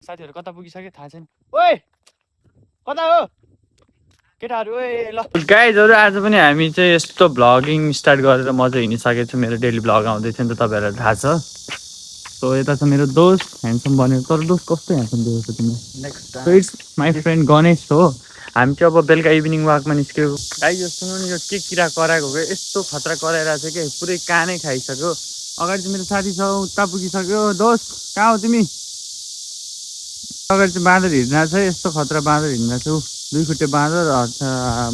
साथीहरु कता पुगिसके थाहा छैन। ओइ कता हो केटाहरु? ओइ ल गाइजहरु, आज पनि हामी चाहिँ यस्तो भ्लगिङ स्टार्ट गरेर म चाहिँ हिँडिसकेको छु। मेरो डेली भ्लग आउँदै थियो नि त, तपाईहरुलाई थाहा छ। सो यता छ मेरो दोस्त, ह्यान्डसम बनेको। तर दोस्त कस्तो ह्यान्डसम देखेको छ तिमीले? So it's my friend Ganesh हो। हामी चाहिँ अब बेलुका इभिनिङ वाकमा निस्क्यौँ। गाइज यो सुन्नु नि, यो के किरा कराएको हो, यस्तो खतरा कराइरहेको छ कि पुरै कानै खाइसक्यो। अगाडि चाहिँ मेरो साथी छ, उता पुगिसक्यो। दोस्त कहाँ हो तिमी? अगाडि चाहिँ बाँदर हिँडिरहेको छ, यस्तो खतरा बाँदर हिँडिरहेको छ। दुई खुट्टे बाँदर,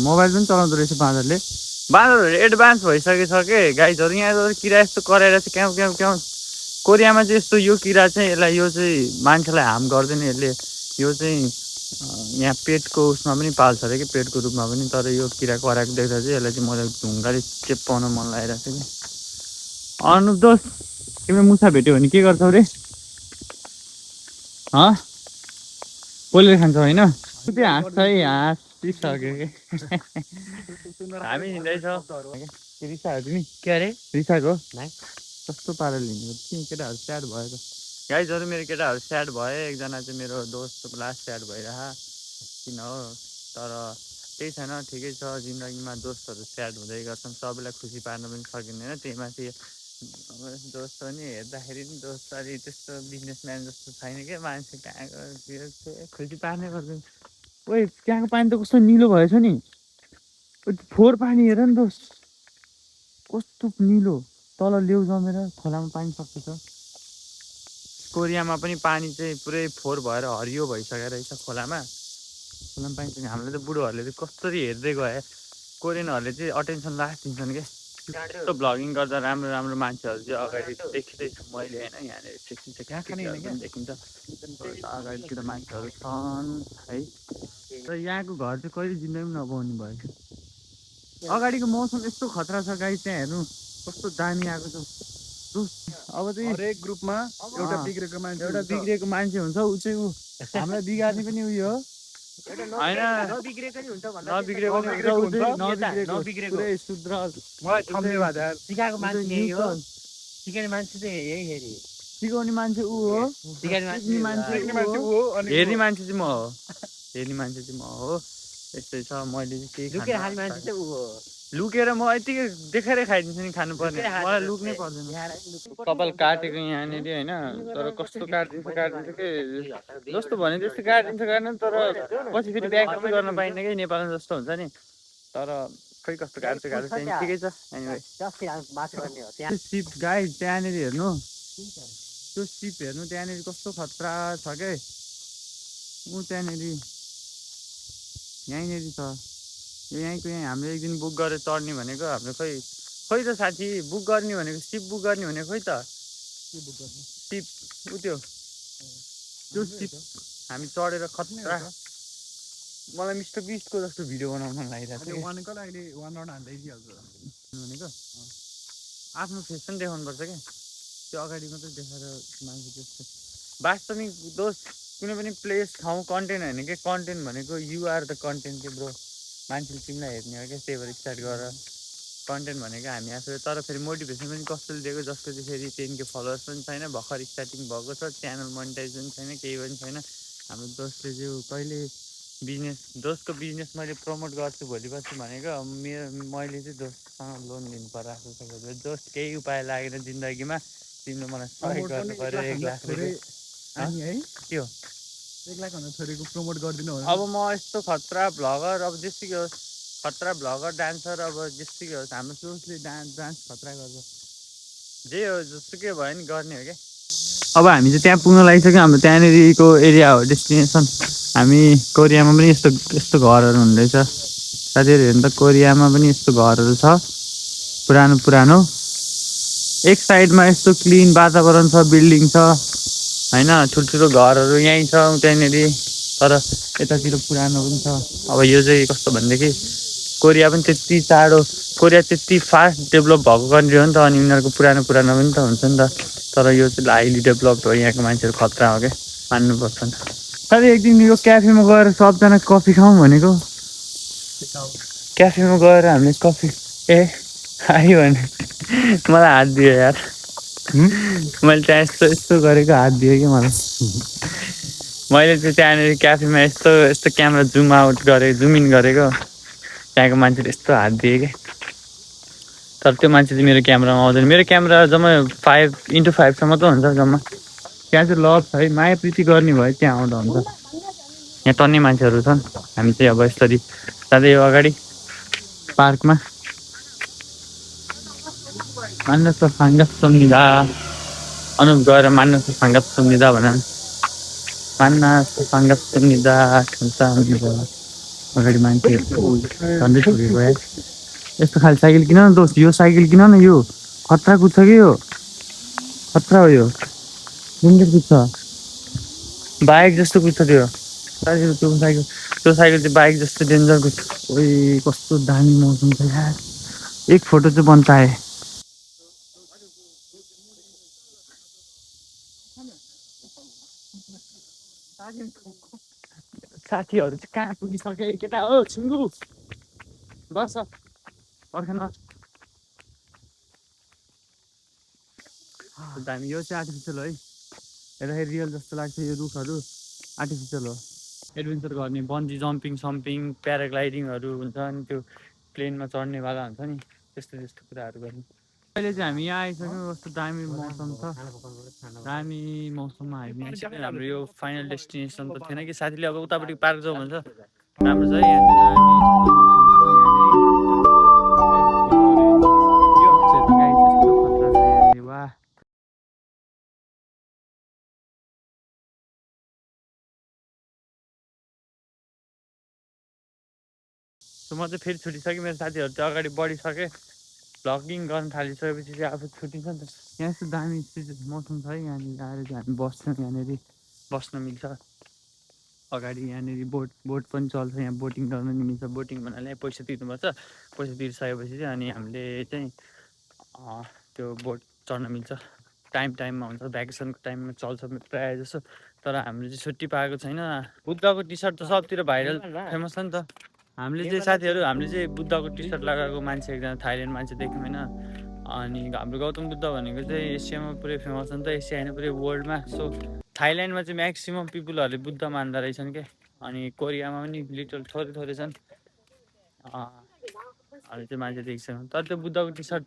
मोबाइल पनि चलाउँदो रहेछ बाँदरले। बाँदरहरू एडभान्स भइसकेको छ कि गाइजहरू। यहाँ किरा यस्तो कराइरहेको छ, क्याउ क्याउ क्याउ। कोरियामा चाहिँ यस्तो यो किरा चाहिँ यसलाई, यो चाहिँ मान्छेलाई हार्म गर्दैन यसले। यो चाहिँ यहाँ पेटको उसमा पनि पाल्छ अरे कि, पेटको रूपमा पनि। तर यो किरा कराएको देख्दा चाहिँ यसलाई चाहिँ मलाई ढुङ्गाले चेप्पाउन मन लागिरहेको छ कि। अनुप दोस्त, तिमीले मुसा भेट्यो भने के गर्छौ रे? पोलेर खान्छौ होइन? त्यो हाँस्छ है, हाँसिसक्यो कि। हामी हिँड्दैछौँ। रिसायो तिमी? के अरे रिसाएको? कस्तो पाराले हिँडेको तिमी? केटाहरू स्याड भयो त। गाइजहरू, मेरो केटाहरू स्याड भयो। एकजना चाहिँ मेरो दोस्त लास्ट स्याड भइरह किन हो। तर त्यही छैन, ठिकै छ। जिन्दगीमा दोस्तहरू स्याड हुँदै गर्छन्। सबैलाई खुसी पार्न पनि सकिँदैन। त्यही माथि दोस्त पनि हेर्दाखेरि पनि दोस्त अलि त्यस्तो बिजनेसम्यान जस्तो छैन क्या। मान्छे कहाँ खुसी पार्ने गर्दैन। ओइ त्यहाँको पानी त कस्तो निलो भएछ नि। फोहोर पानी हेर नि दोस्त, कस्तो निलो। तल लेउ जमेर खोलामा पानी सक्छ। कोरियामा पनि पानी चाहिँ पुरै फोहोर भएर हरियो भइसकेको रहेछ खोलामा। खोलामा पानी चाहिँ हामीलाई त बुढोहरूले चाहिँ कसरी हेर्दै गए। कोरियनहरूले चाहिँ अटेन्सन लास्ट दिन्छन् क्या। यस्तो भ्लगिङ गर्दा राम्रो राम्रो मान्छेहरू चाहिँ अगाडि देखिँदैछु मैले होइन। यहाँनिर देखिन्छ, अगाडितिर मान्छेहरू छन् है। तर यहाँको घर चाहिँ कहिले जिन्दगी पनि नपाउने भयो। अगाडिको मौसम यस्तो खतरा छ गाई, त्यहाँ हेर्नु कस्तो दामी आएको छ। अब चाहिँ हरेक ग्रुपमा एउटा बिग्रेको मान्छे हुन्छ। ऊ चाहिँ ऊ हामीलाई बिगार्ने पनि उयो हो होइन, नबिग्रेको नि हुन्छ, नबिग्रेको शुद्ध सिकाएको मान्छे यही हो। सिकाउने मान्छे चाहिँ यही हेरी, सिकाउने मान्छे ऊ हो, हेर्ने मान्छे चाहिँ म हो, हेर्ने मान्छे चाहिँ म हो। यस्तै छ। मैले चाहिँ केही खाने मान्छे चाहिँ ऊ हो। लुकेर म यतिकै देखाएरै खाइदिन्छु नि, खानुपर्ने मलाई लुक्नै पर्दैन। कपाल काटेको यहाँनिर होइन। तर कस्तो काटिदिन्छ कि जस्तो भने त्यस्तो काटिदिन्छ तर पछि फेरि ब्याक पनि गर्न पाइन्न कि, नेपालमा जस्तो हुन्छ नि। तर खै कस्तो काट्छ चाहिँ ठिकै छ। सिप गाई त्यहाँनिर हेर्नु, त्यो सिप हेर्नु त्यहाँनिर कस्तो खतरा छ के। ऊ त्यहाँनिर यहीँनिर छ, यो यहीँको यहीँ। हामीले एक दिन बुक गरेर चढ्ने भनेको हाम्रो खै त साथी, बुक गर्ने भनेको सिप बुक गर्ने भनेको खै त सिप उ त्यो सिप हामी चढेर खतरा। मलाई मिस्टर बिस्टको जस्तो भिडियो बनाउन मन लागिरहेको छ भनेको। आफ्नो फेस पनि देखाउनुपर्छ क्या, त्यो अगाडि मात्रै देखाएर मान्छे त्यस्तो। वास्तविक दोस्त कुनै पनि प्लेस ठाउँ कन्टेन्ट होइन कि, कन्टेन्ट भनेको युआर द कन्टेन्ट के ब्रो। मान्छेले तिमीलाई हेर्ने हो क्या, त्यही भएर स्टार्ट गर कन्टेन्ट भनेको हामी आफू। तर फेरि मोटिभेसन पनि कस्तोले दिएको, जसको चाहिँ फेरि 10K फलोवर्स पनि छैन, भर्खर स्टार्टिङ भएको छ, च्यानल मोनिटाइज पनि छैन, केही पनि छैन। हाम्रो दोस्तले चाहिँ कहिले बिजनेस, दोस्तको बिजनेस मैले प्रमोट गर्छु भोलि पर्सि भनेको। मैले चाहिँ दोस्तसँग लोन लिनु परिरहेको छ। दोस्त केही उपाय लागेन जिन्दगीमा, तिमीले मलाई सहयोग गर्नु पऱ्यो। 1 लाख रुपियाँ के हो 1 लाखभन्दा छोरीको प्रमोट गरिदिनु हो। अब म यस्तो खतरा भ्लगर, अब जेसुकै होस्, खतरा भ्लगर डान्सर, अब जेसुकै होस्, हाम्रो सोचले डान्स खतरा गर्छ। जे हो जसुकै भयो नि गर्ने हो क्या। अब हामी चाहिँ त्यहाँ पुग्न लागिसक्यो। हाम्रो त्यहाँनिरको एरिया हो डेस्टिनेसन। हामी कोरियामा पनि यस्तो यस्तो घरहरू हुँदैछ साथीहरू। हेर्नु त कोरियामा पनि यस्तो घरहरू छ, पुरानो पुरानो। एक साइडमा यस्तो क्लिन वातावरण छ, बिल्डिङ छ होइन, ठुल्ठुलो घरहरू यहीँ छ त्यहाँनिर। तर यतातिर पुरानो पनि छ। अब यो चाहिँ कस्तो भनेदेखि, कोरिया पनि त्यति चाँडो, कोरिया त्यति फास्ट डेभलप भएको कन्ट्री हो नि त। अनि उनीहरूको पुरानो पुरानो पनि त हुन्छ नि त। तर यो चाहिँ हाइली डेभलप्ड हो। यहाँको मान्छेहरू खतरा हो क्या, मान्नुपर्छ नि। साथै एक दिन यो क्याफेमा गएर सबजना कफी खाउँ भनेको। क्याफेमा गएर हामीले कफी आयो भने मलाई हात दियो यार। मैले त्यहाँ यस्तो गरेको, हात दियो कि मलाई। मैले चाहिँ त्यहाँनिर क्याफेमा यस्तो यस्तो क्यामेरा जुम आउट गरेको जुम इन गरेको त्यहाँको मान्छेले यस्तो हात दिए क्या तर त्यो मान्छे चाहिँ मेरो क्यामेरामा आउँदैन मेरो क्यामेरा जम्मा 5x5सम्म त हुन्छ जम्मा त्यहाँ चाहिँ लभ छ है माया प्रीति गर्ने भयो त्यहाँ आउँदा हुन्छ यहाँ टन्ने मान्छेहरू छन् हामी चाहिँ अब यसरी जाँदै यो अगाडि पार्कमा मान्नुहोस् फाङ्गस सम्झिँदा अनुप गएर मान्नुहोस् फाङ्गस सम्झिँदा भन मान्नुहोस् फाङ्गस सम्झिँदा अगाडि मान्छे झन्डै छोडेको है यस्तो खाले साइकल किन न दोस्त यो साइकल किन न यो खतरा कुद्छ कि यो खतरा हो यो डेन्जर कुद्छ बाइक जस्तो कुद्छ त्यो त्यो साइकल चाहिँ बाइक जस्तो डेन्जर कुद्छ ओइ कस्तो दामी मौसम छ यार एक फोटो चाहिँ बन्छ आए साथीहरू चाहिँ कहाँ पुगिसके केटा हो छिङ्गु बस पर्खेन दामी यो चाहिँ आर्टिफिसियल है हेर्दाखेरि रियल जस्तो लाग्छ यो रुखहरू आर्टिफिसियल हो एडभेन्चर गर्ने बन्जी जम्पिङ सम्पिङ प्याराग्लाइडिङहरू हुन्छ अनि त्यो प्लेनमा चढ्नेवाला हुन्छ नि त्यस्तो त्यस्तो कुराहरू गर्ने अहिले चाहिँ हामी यहाँ आइसक्यौँ कस्तो दामी मौसम छ दामी मौसममा हामी आइसक्यौँ हाम्रो यो फाइनल डेस्टिनेसन त थिएन कि साथीले अब उतापट्टि पार्क जाउँ भन्छ राम्रो छ है वाह म चाहिँ फेरि छुटिसकेँ मेरो साथीहरू चाहिँ अगाडि बढिसकेँ भ्लगिङ गर्न थालिसकेपछि चाहिँ आफू छुट्टिन्छ नि त यहाँ यस्तो दामी मौसम छ है यहाँनिर आएर चाहिँ हामी बस्छौँ यहाँनिर बस्न मिल्छ अगाडि यहाँनिर बोट पनि चल्छ यहाँ बोटिङ गर्न नि मिल्छ बोटिङ भन्नाले पैसा तिर्नुपर्छ पैसा तिरिसकेपछि चाहिँ अनि हामीले चाहिँ त्यो बोट चढ्न मिल्छ टाइममा हुन्छ भ्याकेसनको टाइममा चल्छ प्रायः जसो तर हामीले चाहिँ छुट्टी पाएको छैन बुद्धको टी सर्ट त सबतिर भाइरल फेमस छ नि त हामीले चाहिँ साथीहरू हामीले चाहिँ बुद्धको टी सर्ट लगाएको मान्छे एकजना थाइल्यान्ड मान्छे देख्यौँ होइन अनि हाम्रो गौतम बुद्ध भनेको चाहिँ एसियामा पुरै फेमस छ नि त एसिया होइन पुरै वर्ल्डमा सो थाइल्यान्डमा चाहिँ म्याक्सिमम् पिपुलहरूले बुद्ध मान्दा रहेछन् क्या अनि कोरियामा पनि लिटल थोरै थोरै छन् अहिले चाहिँ मान्छे देख्छ तर त्यो बुद्धको टी सर्ट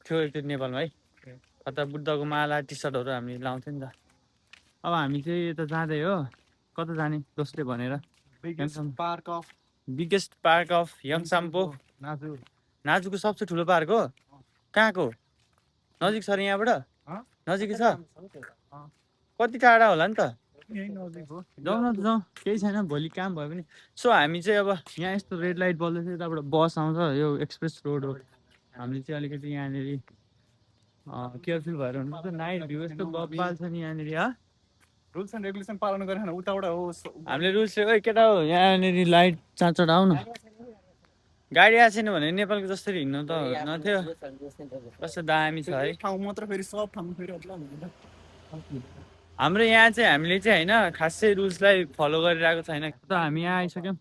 थियो त्यो नेपालमा है कता बुद्धको माला टी सर्टहरू हामी लाउँथ्यौँ नि त अब हामी चाहिँ यता जाँदै हो कता जाने दोस्रो भनेर बिगेस्ट पार्क अफ यङसाम्पो नाजुको सबसे ठुलो पार्क हो कहाँको नजिक छ र यहाँबाट नजिकै छ कति टाढा होला नि त जाउँ न त जाउँ केही छैन भोलि काम भयो भने सो हामी चाहिँ अब यहाँ यस्तो रेड लाइट बल्दैछ यताबाट बस आउँछ यो एक्सप्रेस रोड हो हामीले चाहिँ अलिकति यहाँनिर केयरफुल भएर हुनुपर्छ नाइट भ्यू यस्तो बब्बाल छ नि यहाँनिर रुल्स एन्ड रेगुलेसन पालन गरेन उताबाट हो हामीले रुल्स केटा हो यहाँनिर लाइट चाँचोट आऊ न गाडी आएको छैन भने नेपालको जसरी हिँड्नु त नथ्यो कस्तो दामी छ है ठाउँ मात्र फेरि सब ठाउँ फेरि हाम्रो यहाँ चाहिँ हामीले चाहिँ होइन खासै रुल्सलाई फलो गरिरहेको छैन त हामी यहाँ आइसक्यौँ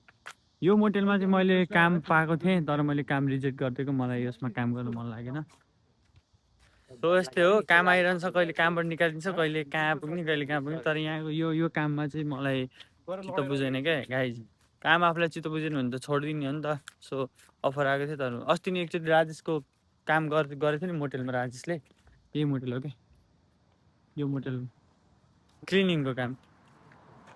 यो मोटेलमा चाहिँ मैले काम पाएको थिएँ तर मैले काम रिजेक्ट गरिदिएको मलाई यसमा काम गर्नु मन लागेन सो यस्तै हो काम आइरहन्छ कहिले कामबाट निकालिदिन्छ कहिले कहाँ पुग्ने कहिले कहाँ पुग्ने तर यहाँको यो काममा चाहिँ मलाई चित्त बुझेन क्या गाइज काम आफूलाई चित्त बुझेन भने त छोडिदिने हो नि त सो अफर आएको थियो तर अस्ति नि एकचोटि राजेशको काम गरेको थियो नि मोटेलमा राजेशले यही मोटेल हो क्या यो मोटेल क्लिनिङको काम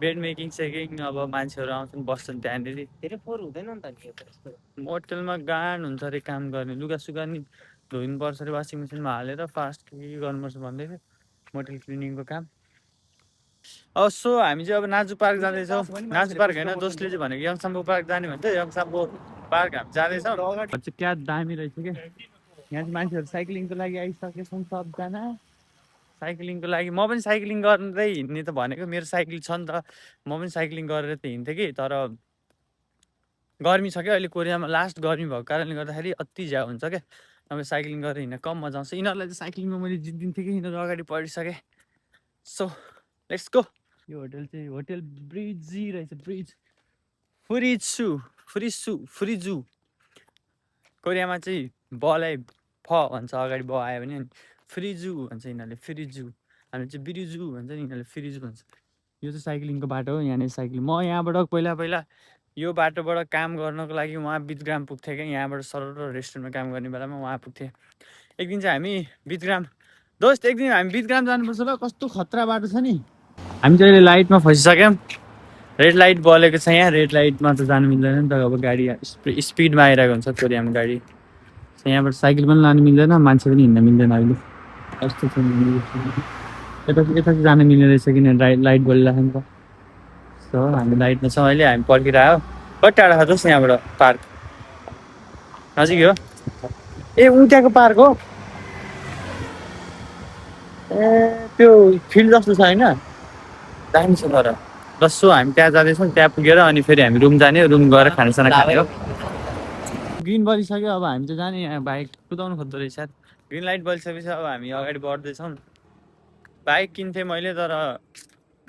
बेड मेकिङ सेकिङ अब मान्छेहरू आउँछन् बस्छन् त्यहाँनिर धेरै फोहोर हुँदैन नि त मोटेलमा गान हुन्छ अरे काम गर्ने लुगासुगा नि धुनुपर्छ अरे वासिङ मेसिनमा हालेर फास्ट के गर्नुपर्छ भन्दै थियो मोटेल क्लिनिङको काम सो हामी चाहिँ अब नाजु पार्क जाँदैछौँ नाजु पार्क होइन दोस्तले चाहिँ भनेको यङसाम्पो पार्क जाने भन्छ यङसाम्पो पार्क हामी जाँदैछौँ चाहिँ क्या दामी रहेछ क्या यहाँ चाहिँ मान्छेहरू साइक्लिङको लागि आइसकेछन् सबजना साइक्लिङको लागि म पनि साइक्लिङ गर्दै हिँड्ने त भनेको मेरो साइकल छ नि त म पनि साइक्लिङ गरेर त हिँड्थेँ कि तर गर्मी छ क्या अहिले कोरियामा लास्ट गर्मी भएको कारणले गर्दाखेरि अति झ्याउ हुन्छ क्या अब साइक्लिङ गरेर हिँड्न कम मजा आउँछ यिनीहरूलाई चाहिँ साइक्लिङमा मैले जितिदिन्थेँ कि यिनीहरू अगाडि बढिसकेँ सो लेट्स गो यो होटल चाहिँ होटल ब्रिजी रहेछ ब्रिज फुरिजु कोरियामा चाहिँ बलाई फ भन्छ अगाडि ब आयो भने अनि फ्रिजु भन्छ यिनीहरूले फ्रिजु हामी चाहिँ बिरिजु भन्छ नि यिनीहरूले फ्रिजु भन्छ यो चाहिँ साइक्लिङको बाटो हो। यहाँनिर साइक्लिङ म यहाँबाट पहिला यो बाटोबाट काम गर्नको लागि उहाँ बिजग्राम पुग्थेँ क्या। यहाँबाट सरर रेस्टुरेन्टमा काम गर्ने बेलामा उहाँ पुग्थेँ। एक दिन चाहिँ हामी बिजग्राम दोस्त एक दिन हामी बिजग्राम जानुपर्छ ल। कस्तो खतरा बाटो छ नि। हामी चाहिँ अहिले लाइटमा फसिसक्यौँ। रेड लाइट बलेको छ यहाँ। रेड लाइटमा त जानु मिल्दैन नि त। अब गाडी स्पिडमा आइरहेको हुन्छ फेरि हामी गाडी। यहाँबाट साइकल पनि लानु मिल्दैन, मान्छे पनि हिँड्न मिल्दैन अहिले। कस्तो छ यता चाहिँ जानु मिल्ने रहेछ किन लाइट बलिरहेको नि त। सो हामी लाइटमा छौँ अहिले। हामी पर्खिरहेको। कति टाढा छ दोस् यहाँबाट पार्क? नजिकै हो। ए उट्याएको पार्क हो। ए त्यो फिल्ड जस्तो छ होइन? दामी छ तर। जसो हामी त्यहाँ जाँदैछौँ। त्यहाँ पुगेर अनि फेरि हामी रुम जाने। रुम गएर खानासाना खाने हो। ग्रिन बलिसक्यो। अब हामी चाहिँ जाने। यहाँ बाइक कुदाउनु खोज्दो रहेछ। ग्रिन लाइट बलिसकेपछि अब हामी अगाडि बढ्दैछौँ। बाइक किन्थेँ मैले तर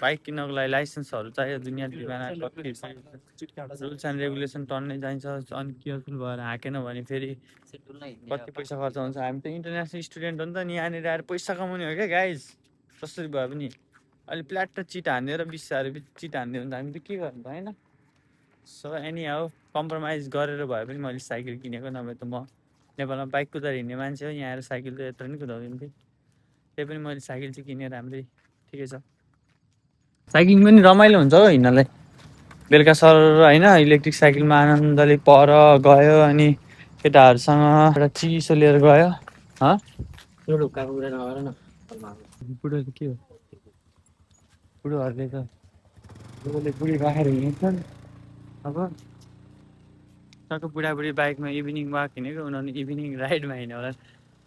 बाइक किन्नको लागि लाइसेन्सहरू चाहियो। दुनियाँ दिवाना रुल्स एन्ड रेगुलेसन टन्नै चाहिन्छ। अनि केयरफुल भएर हाँकेन भने फेरि कति पैसा खर्च हुन्छ। हामी त इन्टरनेसनल स्टुडेन्ट हो नि त नि। यहाँनिर आएर पैसा कमाउने हो क्या गाइज। जसरी भए पनि अहिले प्ल्याट चिट हान्दियो र 20,000 चिट हान्दियो भने त हामी त के गर्नु त होइन। सो एनी हाउ कम्प्रोमाइज गरेर भए पनि मैले साइकल किनेको। नभए त म नेपालमा बाइक कुदाएर हिँड्ने मान्छे हो। यहाँ आएर साइकल त यत्रो नि कुदाउँदैन थिएँ। त्यही पनि मैले साइकल चाहिँ किनेँ। राम्रै ठिकै छ। साइक्लिङ पनि रमाइलो हुन्छ हो हिँड्नलाई। बेलुका सर होइन इलेक्ट्रिक साइकलमा आनन्दले पर गयो अनि केटाहरूसँग एउटा चिसो लिएर गयो। बुढो के हो बुढोहरूले त बुढी राखेर हिँड्छन्। अब टक्क बुढाबुढी बाइकमा इभिनिङ वाक हिँडेको। उनीहरू इभिनिङ राइडमा हिँड्यो होला।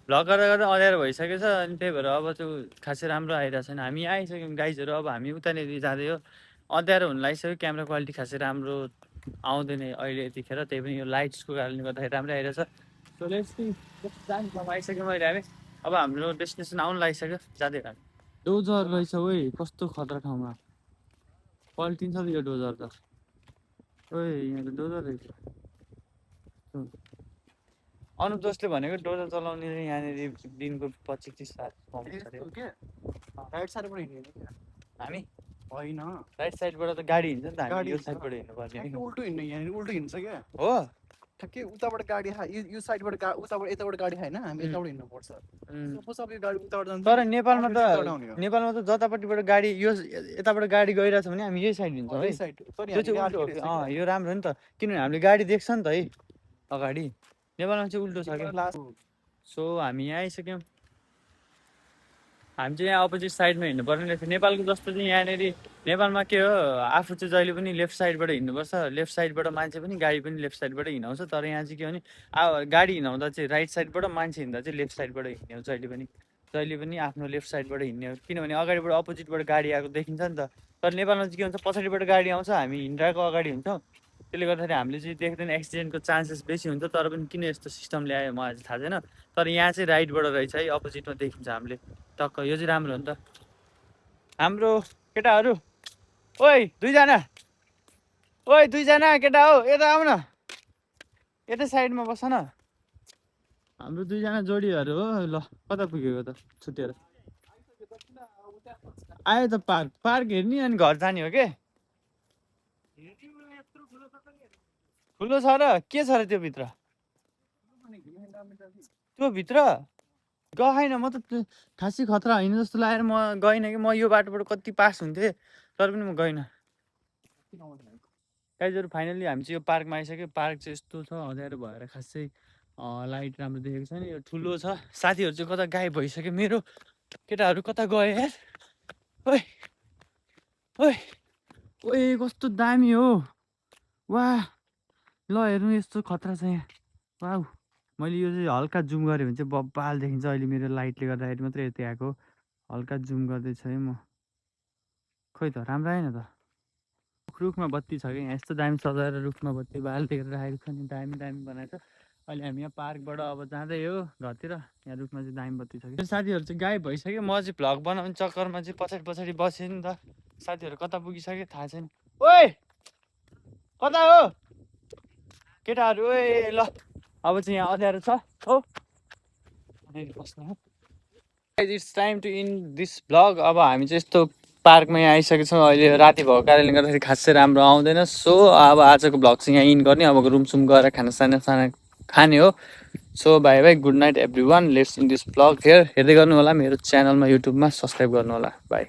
भ्लग गर्दा गर्दा अँध्यारो भइसकेको छ। अनि त्यही भएर अब त्यो खासै राम्रो आइरहेको छैन। हामी आइसक्यौँ गाइजहरू। अब हामी उतानिर जाँदै हो। अँध्यारो हुन लागिसक्यो। क्यामेरा क्वालिटी खासै राम्रो आउँदैन अहिले यतिखेर। त्यही पनि यो लाइट्सको कारणले गर्दाखेरि राम्रै आइरहेछ। सो लेट्स सी जाने ठाउँमा आइसक्यौँ अहिले हामी। अब हाम्रो डेस्टिनेसन आउनु लागिसक्यो। जाँदै हामी। डोजर रहेछ ओइ। कस्तो खतरा ठाउँमा पल्टिन्छ त यो डोजर त। ओइ यहाँ त डोजर रहेछ। अनुप दोषले भनेको डोजर चलाउने यहाँनिर दिनको 25-30,000 पाउँछ अरे। राइट साइडबाट हिँड्ने हामी होइन, राइट साइडबाट त गाडी हिँड्छ नि त। हामी यो साइडबाट हिँड्नु पर्ने उल्टो हिँड्ने। यहाँनिर उल्टो हिँड्छ क्या हो। ठ्याक्कै उताबाट गाडी यो साइडबाट उताबाट यताबाट गाडी होइन। हामी यताबाट हिँड्नुपर्छ। सपोज अब यो गाडी उताबाट जान्छ तर नेपालमा त जतापट्टिबाट गाडी यो यताबाट गाडी गइरहेछ भने हामी यही साइड हिँड्छौँ है। त्यो चाहिँ उल्टो हो। यो राम्रो हो नि त। किनभने हामीले गाडी देख्छ नि त है अगाडि। नेपालमा चाहिँ उल्टो छ क्या। सो हामी यहाँ आइसक्यौँ। हामी चाहिँ यहाँ अपोजिट साइडमा हिँड्नु पर्ने रहेछ। नेपालको जस्तो चाहिँ यहाँनिर नेपालमा के हो आफू चाहिँ जहिले पनि लेफ्ट साइडबाट हिँड्नुपर्छ। लेफ्ट साइडबाट मान्छे पनि गाडी पनि लेफ्ट साइडबाट हिँडाउँछ। तर यहाँ चाहिँ के भने गाडी हिँडाउँदा चाहिँ राइट साइडबाट, मान्छे हिँड्दा चाहिँ लेफ्ट साइडबाट हिँड्ने हो। जहिले पनि आफ्नो लेफ्ट साइडबाट हिँड्ने हो। किनभने अगाडिबाट अपोजिटबाट गाडी आएको देखिन्छ नि त। तर नेपालमा चाहिँ के हुन्छ पछाडिबाट गाडी आउँछ, हामी हिँडिरहेको अगाडि हुन्छौँ। त्यसले गर्दाखेरि हामीले चाहिँ देख्दैन। एक्सिडेन्टको चान्सेस बेसी हुन्छ। तर पनि किन यस्तो सिस्टम ल्यायो मलाई चाहिँ थाहा छैन। तर यहाँ चाहिँ राइटबाट रहेछ है। अपोजिटमा देखिन्छ हामीले टक्क। यो चाहिँ राम्रो हो नि त। हाम्रो केटाहरू ओइ दुईजना केटा हो यता आऊ न। यतै साइडमा बस न। हाम्रो दुईजना जोडीहरू हो। ल कता पुगेको त छुटेर आयो त पार्क हेर्ने अनि घर जाने हो के। ठुलो छ र के छ र त्यो भित्र? त्यो भित्र गएन। म त खासै खतरा होइन जस्तो लागेर म गइनँ कि। म यो बाटोबाट कति पास हुन्थेँ तर पनि म गइनँ। गाइजहरू फाइनल्ली हामी चाहिँ यो पार्कमा आइसक्यो। पार्क चाहिँ यस्तो छ अँध्यारो भएर खासै लाइट राम्रो देखेको छैन। यो ठुलो छ। साथीहरू चाहिँ कता गायब भइसक्यो मेरो। केटाहरू कता गए यार? ओइ ओइ ओए कस्तो दामी हो। वाह ल हेर्नु यस्तो खतरा छ यहाँ। वाउ मैले यो चाहिँ हल्का जुम गरेँ भने चाहिँ बब्बाल देखिन्छ। अहिले मेरो लाइटले गर्दाखेरि मात्रै यति आएको। हल्का जुम गर्दैछ है म। खोइ त राम्रो आएन त। रुखमा बत्ती छ कि यहाँ यस्तो दामी सजाएर रुखमा बत्ती बाल्दै राखेको छ नि। दामी बनाएको छ। अहिले हामी यहाँ पार्कबाट अब जाँदै हो घरतिर। यहाँ रुखमा चाहिँ दामी बत्ती छ कि। साथीहरू चाहिँ गायब भइसक्यो। म चाहिँ भ्लग बनाउने चक्करमा चाहिँ पछाडि बसेँ नि त। साथीहरू कता पुगिसक्यो थाहा छैन। ओइ कता हो केटाहरू? ओए ल अब चाहिँ यहाँ अँध्यारो छ हो। It's time to in this vlog. अब हामी चाहिँ यस्तो पार्कमा यहाँ आइसकेको छौँ अहिले राति भएको कारणले गर्दाखेरि खासै राम्रो आउँदैन सो अब आजको भ्लग चाहिँ यहाँ इन गर्ने अब रुमसुम गएर खाना खाने हो so by by good night every one let's in this vlog हेर्दै गर्नु होला मेरो च्यानलमा युट्युबमा सब्सक्राइब गर्नु होला बाई